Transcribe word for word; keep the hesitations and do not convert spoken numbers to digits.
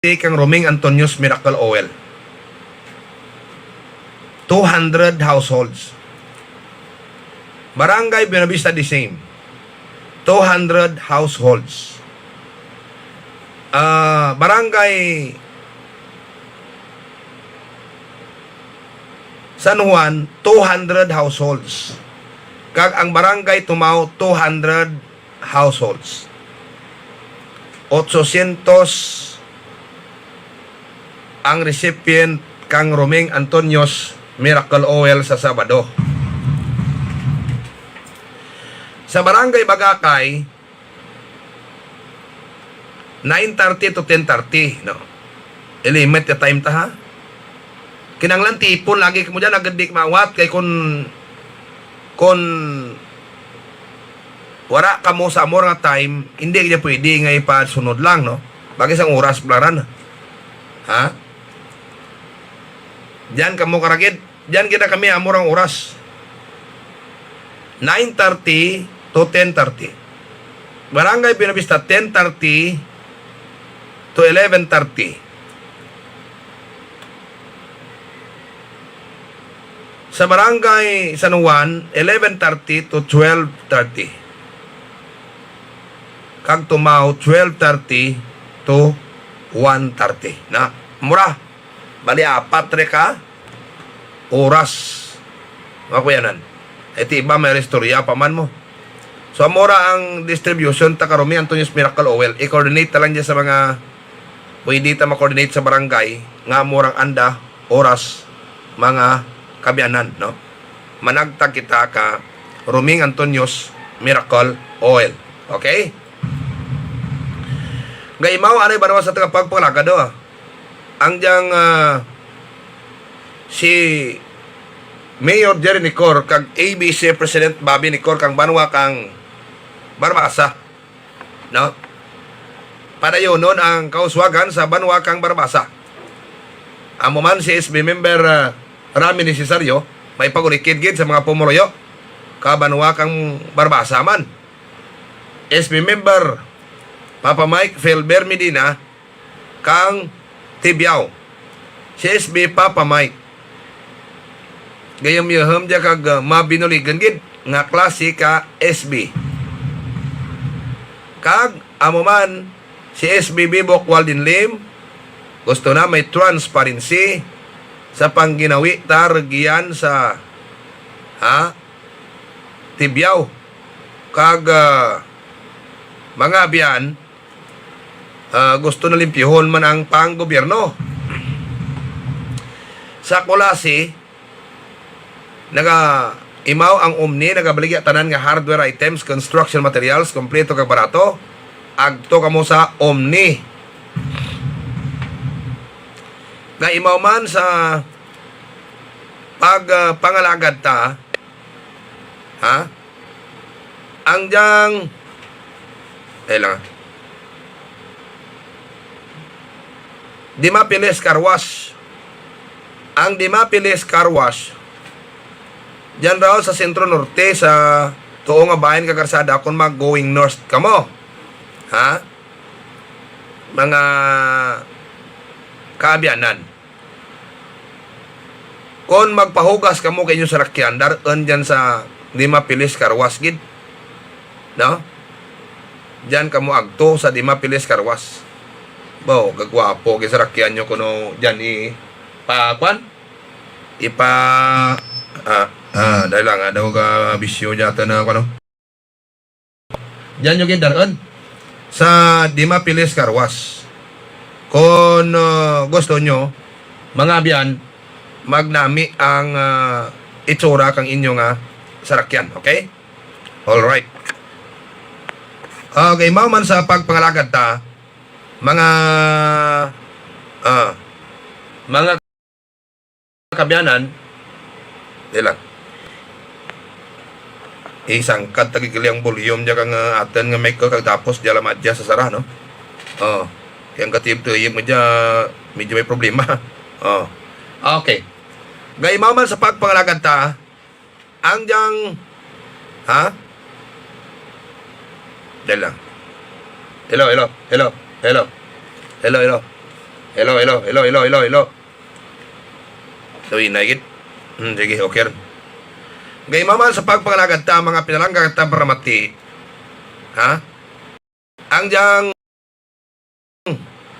kang Roming Antonio's Miracle Oil. Two hundred households. Barangay Buenavista, the same. Two hundred households. Ah, Barangay San Juan, two hundred households. Kag ang Barangay Tumao, two hundred households. Otsosyentos ang recipient kang Roming Antonio's Miracle Oil sa Sabado. Sa Barangay Bagakay, nine thirty to ten thirty, no? I-limit the time ta, ha? Kinahanglan tipon lagi kamo dyan, agad di mawat, kay kun, kun wala kamo sa amo nga time, hindi niya pwede nga ipasunod lang, no? Bagay sang oras, blaran. Ha? Diyan kamo karagid. Diyan kita kami amo rang oras. Nine thirty to ten thirty. Barangay Buenavista, ten thirty to eleven thirty. Sa Barangay San Juan, eleven thirty to twelve thirty. Kag Tumao, twelve thirty to one thirty. Na, mura. Bali, apat re ka oras. Mga kuyanan. Ay, ti iba, may istorya pa man mo. So, amo ra ang distribution ta ka Roming Antonio's Miracle Oil. I-coordinate ta lang dyan sa mga pwede ta ma-coordinate sa barangay nga amo rang anda, oras, mga kaabyanan, no? Managtag kita ka Roming Antonio's Miracle Oil. Okay? Gaimaw anay banwa sa tagapagpangalaga do, ah. Ang diyang, ah, si Mayor Jerry Necor kag A B C President Bobby Necor kang banwa kang Barbaza, no? Padayonon ang kauswagan sa banwa kang Barbaza. Amo man si S B member, ah, Rami Necesario, may pagulikid gid sa mga pumuluyo ka banwa kang Barbaza man. S B member Papa Mike Felber Medina, kang Tibiao. Si S B Papa Mike. Gayam-yaham dya kag, ah, mabinuligan gid nga klase ka S B. Kag amo man si S B Bibok Walden Lim, gusto na may transparency sa pangginawi ta region sa, ha, Tibiao. Kag, ah, mga abyan, ah, gusto na limpyuhon man ang panggobyerno. Sa Culasi, naga-imaw ang Omni, nagabaligya tanan nga hardware items, construction materials, kompleto kag barato. Agto kamo sa Omni. Gaimaw man sa pag, ah, pangalagad ta, ha? Ang diyang, ay lang, ah. Dimapiles Car Wash. Ang Dimapiles Car Wash, diyan raw sa Sentro Norte, sa tuo nga bahin ka karsada, kung mag-going north kamo. Ha? Mga kaabyanan. Kon magpahugas kamo kay inyong salakyan, dar-on dyan sa Dimapiles Car Wash gid. No? Dyan kamo agto sa Dimapiles Car Wash. Baw, gagwapo kay salakyan nyo kuno dyan i-, pa, kwan? Ipa, ah, ah, dahil lang, ah, daw ka bisyo dyan na, ano? Diyan nyo gid dar-on sa Dimapiles Car Wash. Kung, uh, gusto nyo, mga abyan, magnami ang, uh, itsura kang inyo nga sarakyan. Okay? Alright. Okay, mao man sa pagpangalagad ta, mga, ah, mga kabyanan, di lang. Isangkad ta gid ang volume dya kang, ah, atun nga mic ko, kag tapos dya lang ma-adjust sa sara, no? Oh. Kay ang katuyib-tuyib mo dya, medyo may problema. Oh. Okay. Gaimaw man sa pagpangalagad ta, ang dyang, ha? Dali lang. Hello, hello, hello, hello. Hello, hello. Hello, hello, hello, hello, hello, hello. Tuwi na gid. Hmm, sige, okay. Gay mama sa pagpangalagad ta, mga pinalangga ta para mati. Ha? Ang diyang